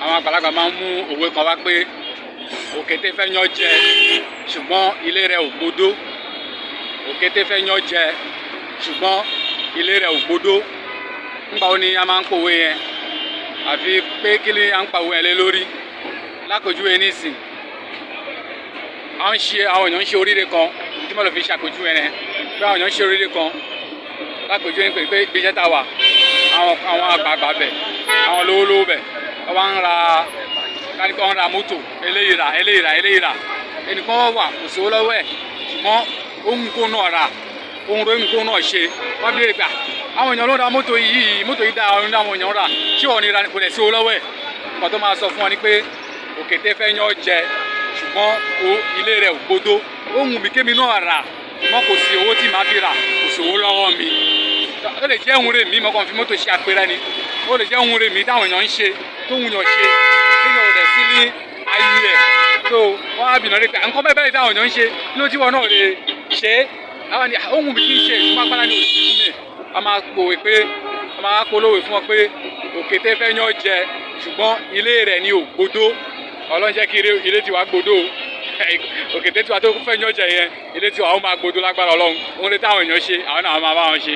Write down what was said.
Àwọn àgbàlagbà máa ń mú òwe kan wá pé òkété fẹ́ yán jẹ ṣùgbọ́n ilé rẹ̀ ò gbódó. Òkété fẹ́ yán jẹ ṣùgbọ́n ilé rẹ̀ ò gbódó. Nígbà wo ni a máa ń pòwe yẹn? Àfi pé kí ni à ń pa òwe yẹn lé lórí? Lápèjúwe nísìn, à ń ṣe àwọn èèyàn ń ṣe oríire kan tí mo lè fi ṣàpèjúwe yẹn pé àwọn èèyàn ń ṣe oríire kan. Lápèjúwe ní pé ibi iṣẹ́ tá a wà, àwọn àgbààgbà bẹ̀, àwọn lówólówó bẹ̀, wọ́n wá ń ra kánípé wọ́n ń ra mọ́tò, eléyìí rà, eléyìí rà, eléyìí rà. Ẹnìkan wà kò sówó lọ́wọ́ ẹ̀ ṣùgbọ́n ohun kó náà rà, ohun rẹ̀ kó náà ṣe. Wọ́n bí lè gbà àwọn èèyàn ló ra mọ́tò yìí, mọ́tò yìí dá àwọn èèyàn rà, ṣé wọ́n ní ra kò lè sówó lọ́wọ́ ẹ̀. Nǹkan tó máa sọ fún wọn ni pé òkété fẹ́ yán jẹ ṣùgbọ́n ilé rẹ̀ ò gbódó. Ó wù mí kémi náà rà, ṣùgbọ́n kò sí owó tí màá fi rà, kò sí owó lọ́wọ́ mi. Ó lè jẹ́ ohun rẹ̀ mí, mo kàn fi mọ́tò ṣe àpẹẹrẹ ni. Ó lè jẹ́ ohun rẹ̀ mí táwọn èèyàn ń ṣe, tó wù yàn ṣe, téèyàn ò dẹ̀ sí ní ayé ẹ̀. So wọ́n á bìnà rí pé nǹkan bẹ́ẹ̀ bẹ́ẹ̀ táwọn èèyàn ń ṣe, kí ló tí wọn náà lè ṣe é? Àwọn ni ó wù mí kí n ṣe, ṣùgbọ́n agbára ni ò sí fún mi. A máa pòwe pé, a máa polówó fún wọn pé òkété fẹ́ yán jẹ ṣùgbọ́n ilé rẹ̀ ni ò gbódó. Ọlọ́run jẹ́ kí ilé tiwa gbódó. Òkété tiwa tó fẹ́ yán jẹ yẹn, ilé tiwa ó máa gbódó lágbára Ọlọ́run. Ohun tí táwọn èèyàn ṣe, àwọn náà máa bá wọn ṣe.